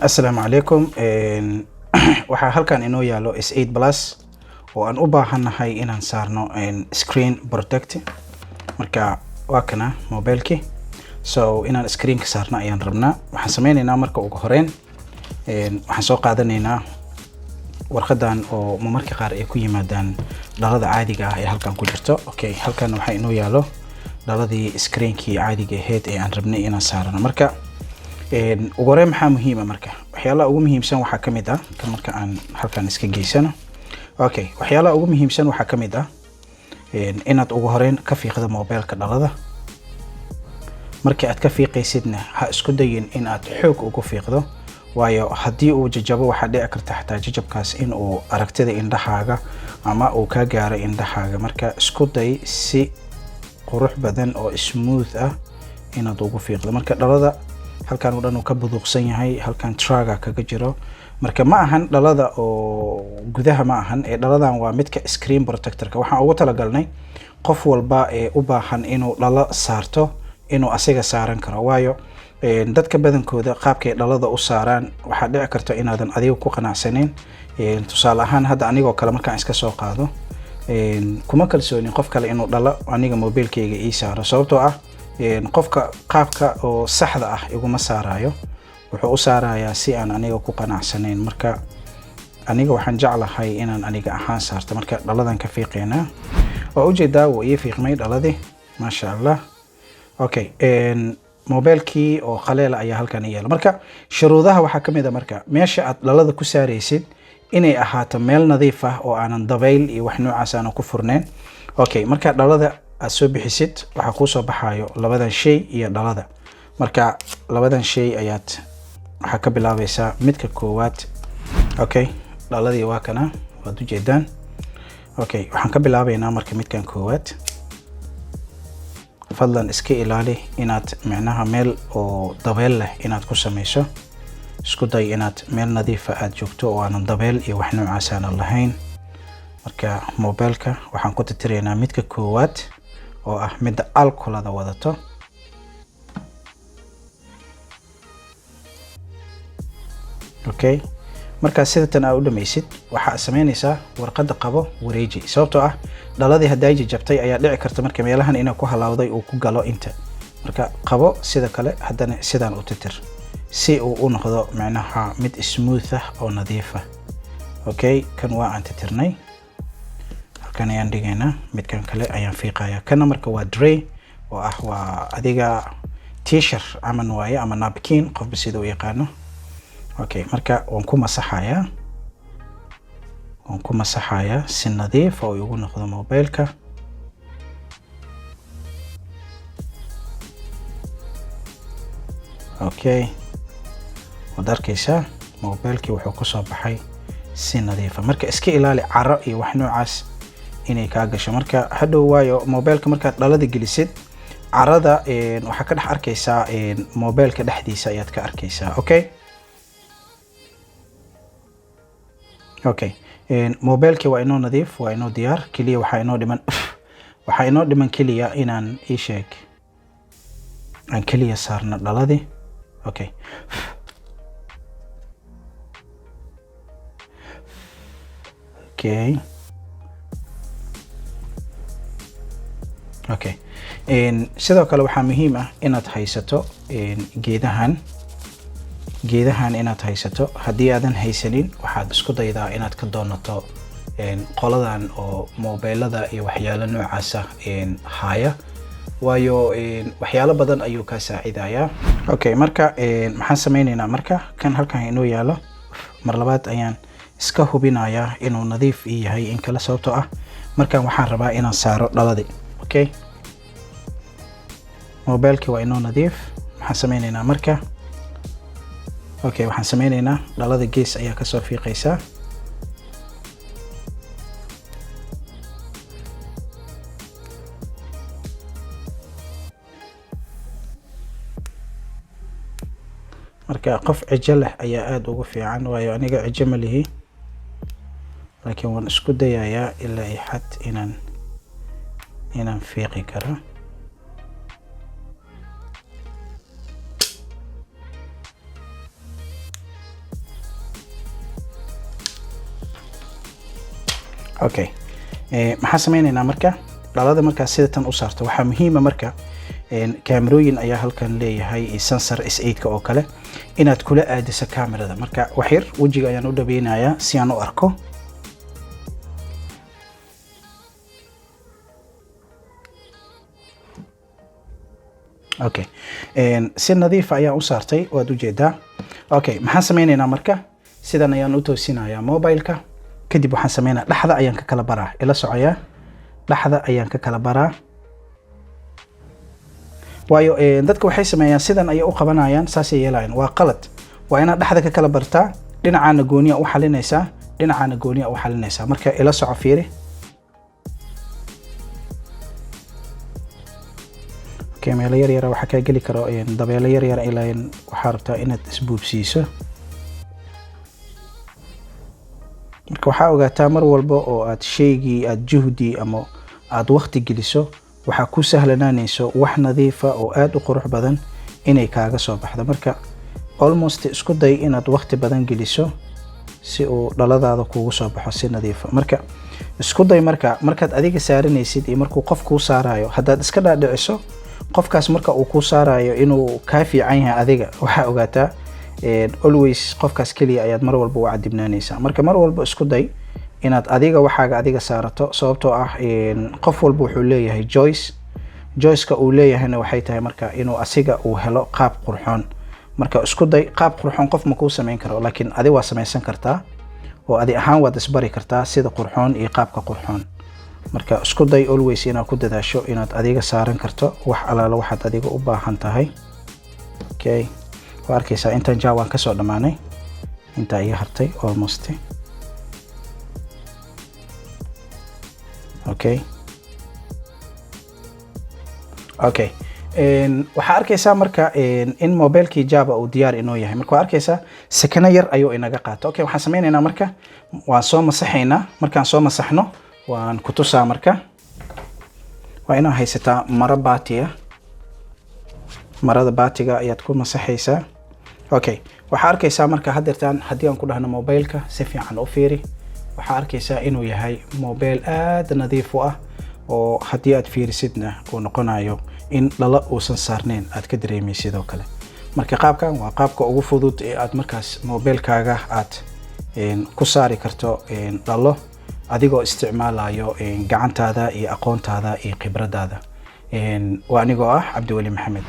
Assalaamu calaykum. Waxaa halkan inoo yaalo S8 Plus oo aan u baahannahay inaan saarno screen protect. Marka waa kana mobileki, so inaan screenka saarno ayaan rabnaa. Waxaan sameyneynaa marka ugu horeyn, waxaan soo qaadanaynaa warqadan oo marmarka qaar ay ku yimaadaan dhalada caadiga ah ee halkan ku jirto. Okay, halkan waxaa inoo yaalo dhaladii screenkii caadiga ahayd ee aan rabnay inaan saarano. Marka ugu horeyn maxaa muhiima? Marka waxyaalaha ugu muhiimsan waxaa ka mid ah kan marka aan halkan iska geysano. Okay, waxyaalaha ugu muhiimsan waxaa ka mid ah inaad ugu horeyn ka fiiqdo mobilka dhalada. Markii aad ka fiiqaysidna, ha isku dayin in aad xoog ugu fiiqdo, waayo haddii uu jajabo waxaa dhici karta xataa jajabkaas in uu aragtida indhahaaga ama uu ka gaaro indhahaaga. Marka isku day si qurux badan oo smooth ah inaad ugu fiiqdo. Marka dhalada halkan oo dhan uu ka buduuqsan yahay, halkan traga kaga jiro. Marka ma ahan dhalada oo gudaha, ma ahan ee dhaladan waa midka screen protectorka. Waxaan ugu talagalnay qof walba ee u baahan inuu dhalo saarto inuu asiga saaran karo, waayo dadka badankooda qaabkay dhalada u saaraan waxaa dhici karta inaadan adiga ku qanacsaneyn. Tusaale ahaan, hadda anigoo kale markaan iska soo qaado, kuma kalsoonin qof kale inuu dhalo aniga mobilkeyga ii saaro, sababtoo ah qofka qaabka oo saxda ah iguma saarayo, wuxuu u saarayaa si aan aniga ku qanacsanayn. Marka aniga waxaan jeclahay inaan aniga ahaan saarto. Marka dhaladan ka fiiqeynaa, waa ujeedaa, wuu ii fiiqmay dhaladii, maasha Allah. Okay, mobilkii oo khaleela ayaa halkan i yaala. Marka shuruudaha waxaa ka mid a, marka meesha aad dhalada ku saaraysid inay ahaato meel nadiif ah oo aanan dabayl iyo wax noocaas aanan ku furnayn. Okay, marka dhalada aad soo bixisid, waxaa kuusoo baxayo labadan shay iyo dhalada. Marka labadan shay ayaad waxaa ka bilaabaysaa midka koowaad. Okay, dhaladii waa kana, waad ujeedaan. Okay, waxaan ka bilaabaynaa marka midkan koowaad. Fadlan iska ilaali inaad micnaha meel oo dabeel leh inaad ku sameyso. Isku day inaad meel nadiifa aada joogto oo aanan dabeel iyo wax noocaas aanan lahayn. Marka mobilka waxaan ku tirtiraynaa midka koowaad oo ah midda alkolada wadato. Okay, markaa sidatan aa u dhameysid, waxaa sameynaysaa warqadda qabo, wareeji, sababtoo ah dhaladii hadday jajabtay ayaa dhici karta marka meelahan inay ku halawday uu ku galo inta. Marka qabo, sida kale haddana sidaan u titir si uu u noqdo micnaha mid smooth ah oo nadiif ah. Okay, kan waa aan titirnay, halkan ayaan dhigaynaa. Midkan kale ayaan fiiqayaa. Kana marka waa dray oo ah waa adiga t-shirt caman waaye ama napkin, qofba sida u yaqaano. Okay, marka waan ku masaxayaa, waan ku masaxayaa si nadiif oo igu noqdo mobilka. Okay, waad arkeysaa, mobilkii wuxuu kusoo baxay si nadiifa. Marka iska ilaali caro iyo wax noocaas inay kaa gasho marka hadhow, waayo mobilka markaad dhalada gelisid carada waxaa ka dhex arkeysaa mobilka dhexdiisa ayaad ka arkeysaa. Okay, mobilkii waa inoo nadiif, waa inoo diyaar. Keliya waxaa inoo dhiman keliya inaan ii sheeg aan keliya saarno dhaladii. Okay, sidoo kale waxaa muhiim ah inaad haysato geedahan, geedahan inaad haysato. Haddii aadan haysanin, waxaad isku daydaa inaad ka doonato qoladan oo mobilada iyo waxyaalo noocaasa haya, waayo waxyaalo badan ayuu kaa saacidayaa. Okay, marka maxaan sameyneynaa? Marka kan halkan inoo yaalo, mar labaad ayaan iska hubinayaa inuu nadiif ii yahay in kale, sababtoo ah markan waxaan rabaa inaan saaro dhaladii. Okay, mobilkii waa inoo nadiif. Maxaan sameyneynaa marka? Okay, waxaan sameyneynaa dhalada gees ayaa kasoo fiiqaysaa. Marka qof cijo leh ayaa aada ugu fiican, waayo aniga cijo ma lihi, laakiin waan isku dayayaa ilaa iyo xad inaan fiiqi karo. Okay, maxaa sameynaynaa marka? Dhalada markaa sida tan u saarto, waxaa muhiima marka kaamerooyin ayaa halkan leeyahay, sensor S8-ka oo kale, inaad kula aadiso kamerada. Marka wax yar wejiga ayaan u dhaweynayaa si aan u arko. Okay, si nadiifa ayaan u saartay, waad ujeedaa. Okay, maxaan sameynaynaa marka? Sidan ayaan u toosinayaa mobileka. Kadib waxaan sameynaya, dhexda ayaan ka kala baraa. Ila socoyaa, dhexda ayaan ka kala baraa, waayo dadka waxay sameeyaan sidan ayay u qabanayaan, saasay yeelayaan. Waa qalad. Waa inaad dhexda ka kala bartaa. Dhinacaana gooniya u xalinaysaa, dhinacaana gooniya u xalinaysaa. Marka ila soco, fiiri. Okay, meelo yar yara waxaa kaa geli karo dabeelo yar yar ilaa waxaa rabtaa inaad isbuubsiiso. Marka waxaa ogaataa, mar walba oo aad shaygii aad juhdi ama aad waqti geliso, waxaa ku sahlanaanayso wax nadiifa oo aada u qurux badan inay kaaga soo baxdo. Marka almost isku day inaad waqti badan geliso si uu dhaladaada kugu soo baxo si nadiifa. Marka isku day marka markaad adiga saaranaysid iyo markuu qof kuu saarayo, haddaad iska dhaadhiciso qofkaas marka uu kuu saarayo inuu kaa fiican yahay adiga, waxaa ogaataa always qofkaas keliya ayaad mar walba u cadibnaanaysaa. Marka mar walba isku day inaad adiga waxaaga adiga saarato, sababtoo ah qof walba wuxuu leeyahay choice. Choiceka uu leeyahayna waxay tahay marka inuu asiga uu helo qaab qurxoon. Marka isku day, qaab qurxoon qof ma kuu samayn karo, laakiin adi waa samaysan kartaa oo adi ahaan waad isbari kartaa sida qurxoon iyo qaabka qurxoon. Marka isku day always inaad ku dadaasho inaad adiga saaran karto wax alaalo waxaad adiga u baahan tahay. Okay, waa arkaysaa, intan ja waan kasoo dhammaanay, intaa iga hartay almost. Okay, waxaa arkaysaa marka in mobilkii java uu diyaar inoo yahay. Marka waa arkaysaa, sekano yar ayuu inaga qaato. Okay, waxaan sameynaynaa marka, waan soo masaxaynaa. Markaan soo masaxno waan ku tusaa. Marka waa inaad haysataa maro baati ah. Marada baatiga ayaad ku masaxaysaa. Okay, waxaa arkaysaa marka haddeertaan haddii aan ku dhahno mobilka si fiican u fiiri, waxaa arkaysaa inuu yahay mobile aada nadiif u ah, oo haddii aad fiirisidna uu noqonayo in dhalo uusan saarneyn aad ka dareemay sidoo kale. Marka qaabkan waa qaabka ugu fudud ee aad markaas mobilkaaga aad ku saari karto dhalo, adigoo isticmaalayo gacantaada iyo aqoontaada iyo khibradaada. Waa anigoo ah Cabdiweli Maxamed.